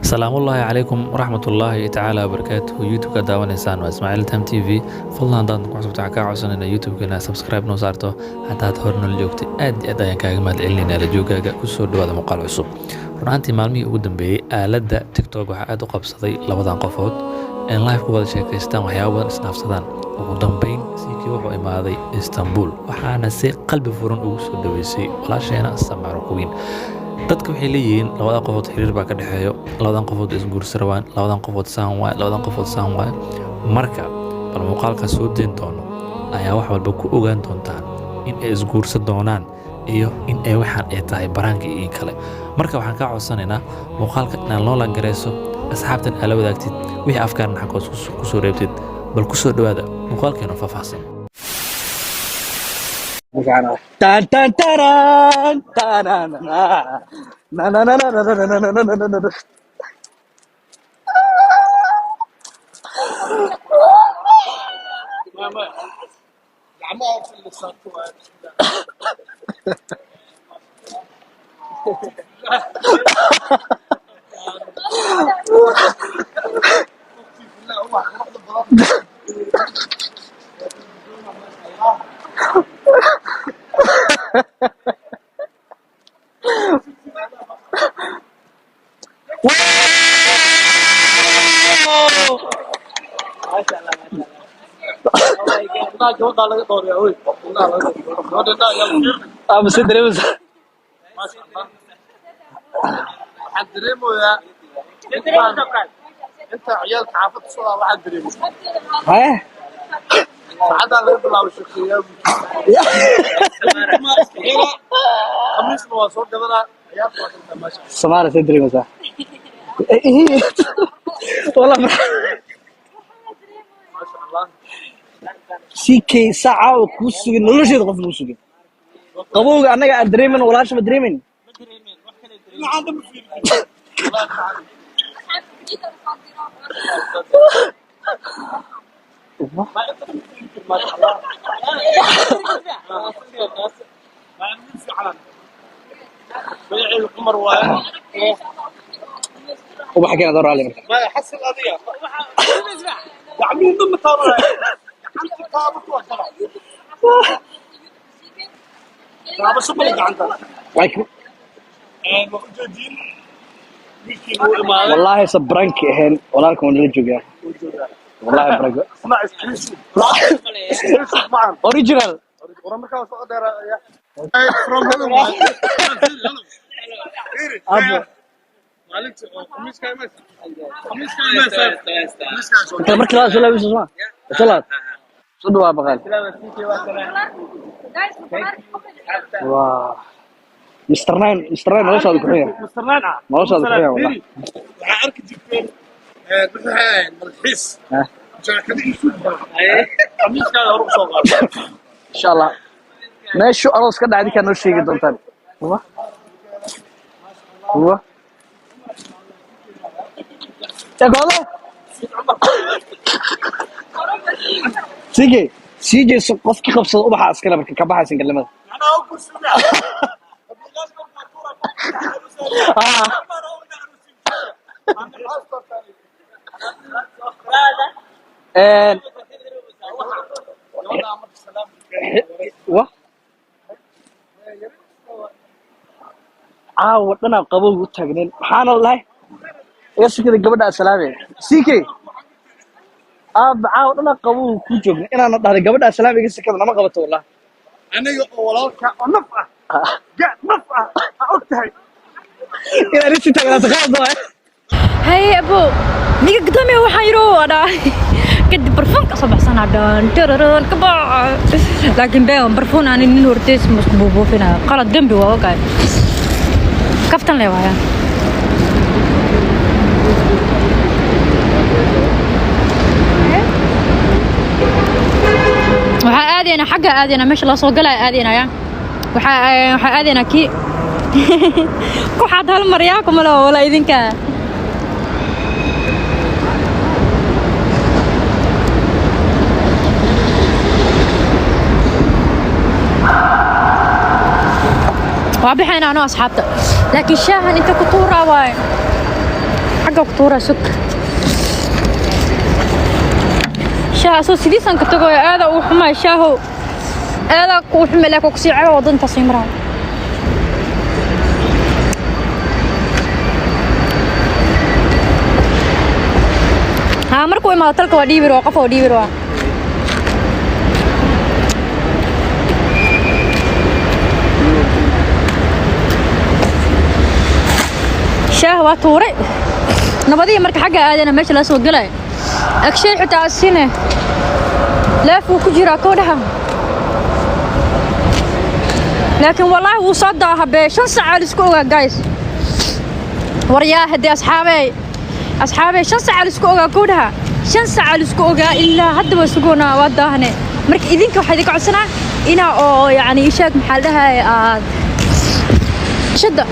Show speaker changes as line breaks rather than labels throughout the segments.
Asalaamullaahi calaykum waraxmatullaahi tacaala wabarakaatuhu. YouTube-ka daawanaysaan waa Ismaaciil Tam TV. Fadlan, haddaad ku cusubta, waxaan kaa codsanayna YouTube-keena subscribe noo saarto. Haddaad hor noola joogtay, aad iyo aad ayaan kaaga mahad celinaynaa la joogaaga. Kusoo dhawaada muuqaal cusub. Run ahaantii, maalmihii ugu dambeeyey aaladda TikTok waxaa aad u qabsaday labadan qofood in live ku wada sheekaystaan, waxyaabo badan isdhaafsadaan. Ugu dambeyn, CK wuxuu imaaday Istanbul, waxaana si qalbi furan ugu soo dhaweysay walaasheena Samaaro Queen. Dadka waxay leeyihiin labadan qofood xiriir baa ka dhexeeyo, labadan qofood isguursa rabaan, labadan qofood saan waay, labadan qofood saan waay. Marka bal muuqaalka soo deyn doono ayaa wax walba ku ogaan doontaan, in ay isguursa doonaan iyo in ay waxaan ay tahay prank-ga iyo in kale. Marka waxaan kaa codsanaynaa muuqaalka inaad noo like-garayso, asxaabtan aad la wadaagtid, wixii afkaarna xaggoos kusoo reebtid. Bal kusoo dhawaada muuqaalkeena faahfaahsan.
Tan tan taran taran na na na na na na na na na na na na. Ah, mase dareemaysaa?
Waxaan dareemayaa inta ciyaalka xaafadda soo ah, waxaan dareemay
Haye.
saacaddaa laga bilaabo shaqeeyaa, khamiisna waa soo gadanaa, ciyaarta waa dhantaa, maasha.
Samaara, see dareemaysaa? Wallah.
Maasha Allah.
CK saaca oo kuu sugin, nolosheeda qof lagu sugin, qabowga annaga aan dareemin, walaasha ma dareemin.
Dhinacaan dhan ma fiirin. Ma inta dhan ma fiirin, maasha Allah. Maa wiil fiican, magacayga Cumar waaye.
Ubaxa keen adoo raalli marka.
Maya xasil, adiga gacmihi dhan ma taabanaya, gacanta taabato waa jara, taabasho male gacanta.
Like.
Waa ujeediin, wiilkiina wuu imaaday.
Wallaahi sa prank-i ahayn, walaalkan waa nala joogaa.
Wuu joogaa.
Wallahi prank.
Isma exclusive, exclusive macaan.
Original.
Wara markaa soo dheeraaya from heaven waaye.
Abo.
Maalintii oo khamiiska imaysa, khamiiska imaysa, khamiiska soo.
Inta markii labaad soo laabeyso, soo soo laad, soo dhawaa baqaal. Waa Mr Nine, Mr Nine, noloshaada ku xun yahay.
Mr Nine ah.
Noloshaada ku xun yahay wallah.
Waxaa arki jirteen wuxuu ahayd malxiis
Ah.
jaakada iyo suud badan, khamiiskaada hore usoo qaado.
Insha Allah meeshu aroos ka dhacay idinkaa noo sheegi doontaan. Wa wa Egodo CJ, CJ, qofkii qabsada ubaxa iskale marka ka baxaysan galnimada.
Macnaha u kursiga.
Ah. Wa caawa dhanaa qabowga u taagneen, maxaana lahay iga sukada gabadha asalaame. CK, aaba, caawa dhanaa qabowga ku joogna inaana dhahday gabadha asalaame iga sikada nama qabato wallah.
Aniga oo walaalka oo naf ah, ga naf ah ha og tahay.
Inaad isi taagnaato qalad waay.
Haye abo, niga gudoomiya, waxaan yidhi waa dhaa kadib barfuun ka soo baxsanaa dhan tararan ka bax, laakiin been barfuun aan nin horteys ma isku buubuufinaya, qalad dembi waa ogaay, kaftan le waaya. Waxaa aadaynaa xagga, aadaynaa meesha la soo galaya, aadaynaya waxaa aadaynaa kii kuxaad hal maryaa kuma leho wala idinka. Waa bixaynaa anoo asxaabta, laakiin shaahan inta ku tuuraa waaye xagga. Qashinka ku tuuraa, sug. Shaah asoo sidiisan ka tagoyo, aada uu xumaay shaahow, aada kuu xumay, laakiin kusii caba waddantaas sii maraa. Haa, markuu imaado talka waa dhiibi rabaa, qof waa dhiibi rabaa. Shaah waa tuuray nabadihii. Marka xagga aadana meesha laga soo gelay agshay xitaa asine leef wuu ku jiraa koo dhaha, laakiin wallaahi wuu soo daaha bee. 5 sacaa laisku ogaa, guys. Waryaa, haddii asxaabey, asxaabey, 5 sacaa laisku ogaa koo dhaha, 5 sacaa laisku ogaa, ilaa hadda waa sugoonaa, waa daahne. Marka idinka waxaa idinka codsanaa inaa oo yacni ishaag, maxaa la dhahay, aad shada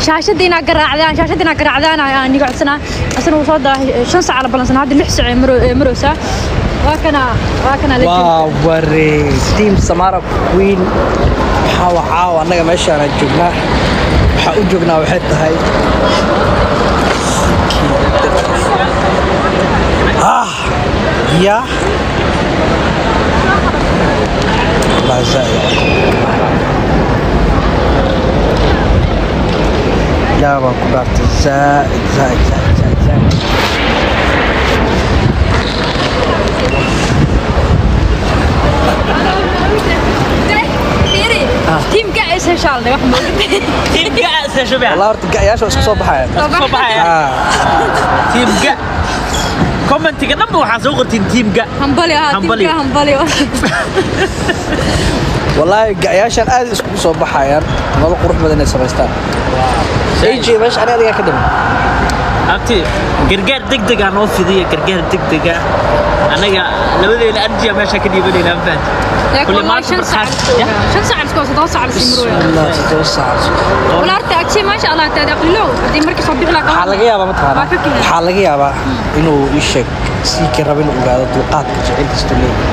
shaashadda inaa garaacdaan, shaashadda inaa garaacdaan aan iga codsanaa. Asana wuu soo daahay. 5 sac la balansanaa, hadda 6 sac ee marowsaa. Waa kana, waa kana la jiro.
Waa waree, team Samara Queen. Waxaa waa caawa annaga meeshaan aan joognaa, waxaa u joognaa waxay tahay ah ya wallahi zaaid yaa baan ku dhaartay, zaaid zaaid zaaid zaaid zaaid.
Teamka is heshaalnay wax moogtay.
Teamka is hesho baa.
Wallahi horta gayaasha waa isku soo baxayaan.
Soo baxaya.
Ah.
Teamka commentiga dhanba waxaa soo qortiin teamka.
Hambali ah.
Hambali.
Teamka hambali.
Wallaahi gayaashan aad iskugu soo baxayaan, nolol qurux badan inay samaystaan. AJ, meesha ani adigaa ka dhiman.
Abti, gargaar degdeg ah noo fidiya, gargaar degdeg ah. Anaga labadeena arjiya meesha ka dhiibanayna, ma fahanti?
Laakiin
Kulli
wallahi
maanta
5 sac
markhaati- Ya.
5 sac isku 7 sac la sii marooya.
Bismillah, 7 saac.
Wala horta agshay, maasha Allah, taada aqlilow haddii markii soo bixi lahaa.
Waxaa laga yaabaa, mataqaanaa,
Waa fikir.
waxaa laga yaabaa inuu ii sheeg sii ka rabo inuu ogaado dulqaadka jacaylkiistu leeyahay.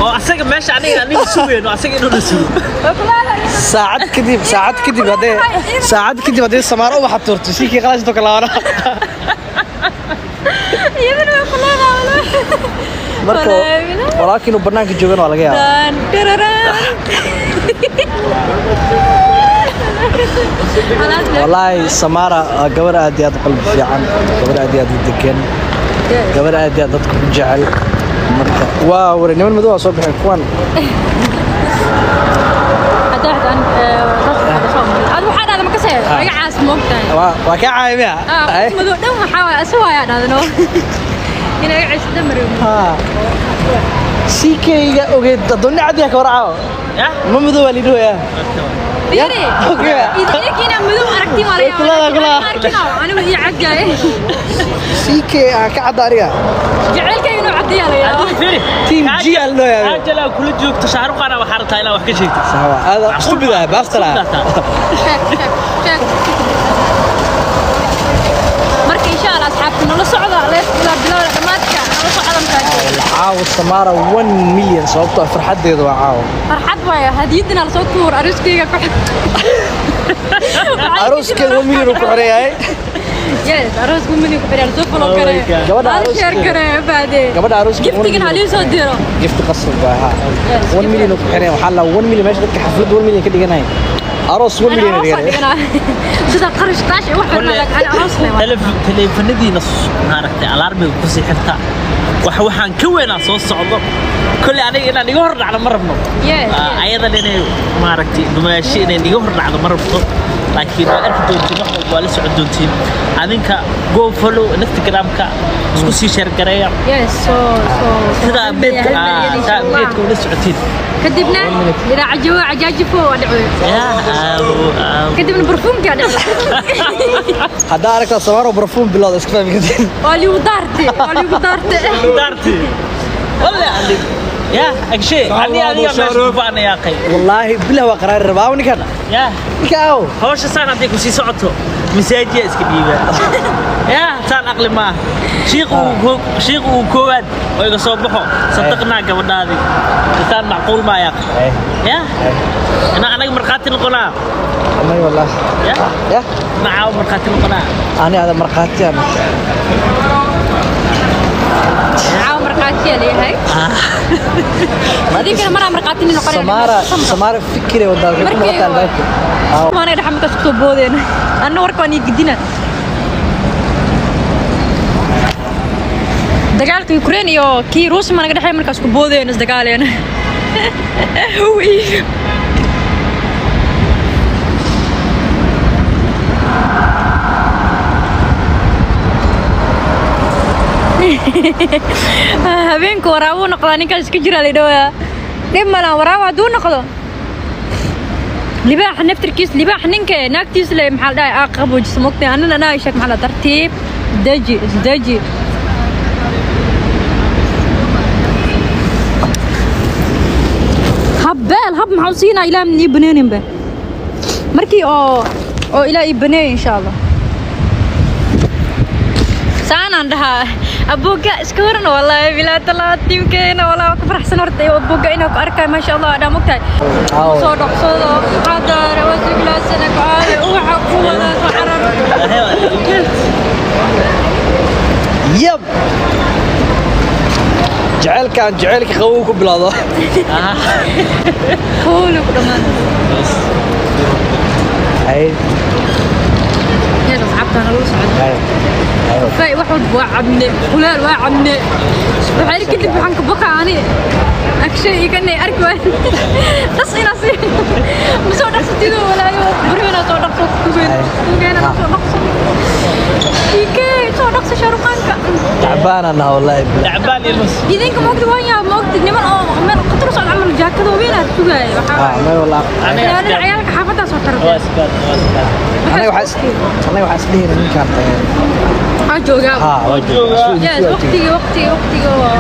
Oo asaga meesha aniga sugayno, asaga inuu na sugo.
Saacad kadib haddee Samaaro ubaxa tuurto, sii kii qalaas intuu ka laabana.
Iyadana way ku leedahay.
Marka
Wallaahi.
Walaalkii inuu banaanka joogana waa laga yaabaa.
Daan, dararaan.
Wallaahi Samaara waa gabar aad iyo aad u qalbi fiican, gabar aad iyo aad u degan, gabar aad iyo aad dadka u jecel. Marka waa ware niman madow waa soo baxeen kuwan.
Hadda aan saas waxaa soo maray. Aad waxaa dhahda ma kasee iga caas moogtahay.
Waa kaa caayimiya.
Ah, qof madow dhan waxaa waay asu waayaa dhahda no. Inay iga caas damar.
CK-ga ogeed adoonni cadiya ka warcaawo.
Ya?
Ma madow waa lidhoyaa.
Fiiri.
Okay.
Idinkiina madow aragtiin waa laga
Kulaada,
yaabaa.
kulaada.
Arkino, anigu ii cadyahay.
CK aan ka cadda aniga.
Jacaylkayga inuu caddiyaa la yaabaa.
Adiga fiiri.
Team G aan loo yaabay.
Kaajala kula joogto Shaaruqaana waxaa rabtaa inaa wax ka sheegto.
Sawa aada stupid ah baastala.
Sheeg, sheeg, sheeg. Marka insha Allah asxaabta nala socda leef ilaa bilowda dhammaadka nala socda masaajid.
Caawa Samaara 1 million, sababtoo ah farxadeedu waa caawa.
Farxad waaye, hadiyadina la soo tuur aroskeyga ku.
Arooskeeda 1 million uu ku xiran yahay.
Yes, aroosku million ku xiran, soo follow
Oh my
karee.
God.
Gabadha
Hal share
arooskeeda.
karee baadee.
Gabadha arooskeeda 1
Giftigan
million.
halii soo diro.
Gift qasab baa ha.
Yes,
1 million uu ku xiran yahay. Waxaa la 1 million meesha dadka xaflad 1 million ka dhiganaya, aroos 1
Ana
million
aroos
dhiganaya.
dhiganaa. Sida qarash taash wax xirna, laakiin ana aroos leh.
Taleefanadiina maaragtay alarmiga kusii xirta. Waxaan ka weynaa soo socdo. Kolley aniga inaan iga hor dhacno ma rabno.
Yes,
Ah,
yes.
ayadan inay maaragtay dumaashi inay iga hor dhacdo ma rabto. Laakiin waa arki doontiin, wax walba waa la socon doontiin. Adinka go follow Instagram-ka, isku sii share gareeya.
Yes, so so
Sida update sida update ula socotiin.
Kadibna ilaa cajawo cajaajifo waa dhacday.
Yaa aawo aawo.
Kadibna barfuumkaa dhacday.
Haddaa aragtaa Samaaro barfuum bilowda, iska fahmi kartiin.
Waa liigu daartay, waa liigu daartay.
Daarti. Wallahi adig. Yaa agshay ani adiga meesha ku faanaya qay.
Wallaahi bilah waa qaraari rabaa ninkan.
Yaa
ninka aaw.
Hawsha saan hadday ku sii socoto masaajiya iska dhiibaa. Yaa saan aqli maaha. Shiiq uu koowaad oo iga soo baxo sadaqnaa gabadhaadii. Saan macquul ma yaa. Yaa ina anaga markhaati noqonaa.
May wallahi.
Ya.
Ya.
Ma caawa markhaati noqonaa?
Ani ada markhaati ana.
Caawa markhaatiyaa leeyahay. Idinkana maraa markhaati nin noqonaya.
Samaara Samaara fikire wadaa waxay ku
Markii
noqotaa albaabka.
Maanay dhaxa markaas kusoo boodeen. Anna warka waan ii gidina. Dagaalka Ukraine iyo kii Ruusi ma naga dhexeey markaas ku boodeen is dagaaleen. Habeenku waraabuu noqdaa ninkaas iska jira la dhawaa. Dhib malan waraabo hadduu noqdo. Libaaxa naftirkiis libaax ninka naagtiis le maxaa la dhahay aa qaboojisa mogtay annana anaa sheeg maxaa la tartiib deji isdeji. Habbeel hab maxaa u siinaa ilaah min ii baneeninba markii oo ilaah ii baneeyo insha Allah saanaan dhahaa abuga iska waran wallaahi bilaa talaa tiimkeena wallaahi waa ku faraxsan horta iyo abuga inaa ku arkayo maasha Allah dhaa mogtahay soo dhaqsado xadaare wasiglaasana ku aade uwaxa ku wada soo carar.
Yab. Jacaylkaan jacaylka qabow ku bilowdo.
Hooli ku dhammaan.
Hay.
Yalla asxaabtaana lagu socdo.
Hay. Hay.
Fay wax walba waa cabne kulaal waa cabne waxaa kadib waxaan ka baqaa ani agshay iganay arki waay dhas inaa si ma soo dhaqsatido walaayo barina soo dhaqso kugeena kugeena soo dhaqso ike soo dhaqso shaaruqaanka.
Tacbaan ana wallahi.
Tacbaan ilmus.
Idinka moogta waan yaab moogta niman oo meel khatar u socda camal jaakado weyn aad sugaaya waxaa
Ah, may wallahi.
Aniga ciyaalka xaafaddaa soo
Waa
xirtay.
isbaad, waa isbaad.
Anaga waxaa isdhihina ninkaan tageen.
Waxaa joogaa.
Ha, waa joogaa.
Yes, waqtiga waqtiga waqtiga oo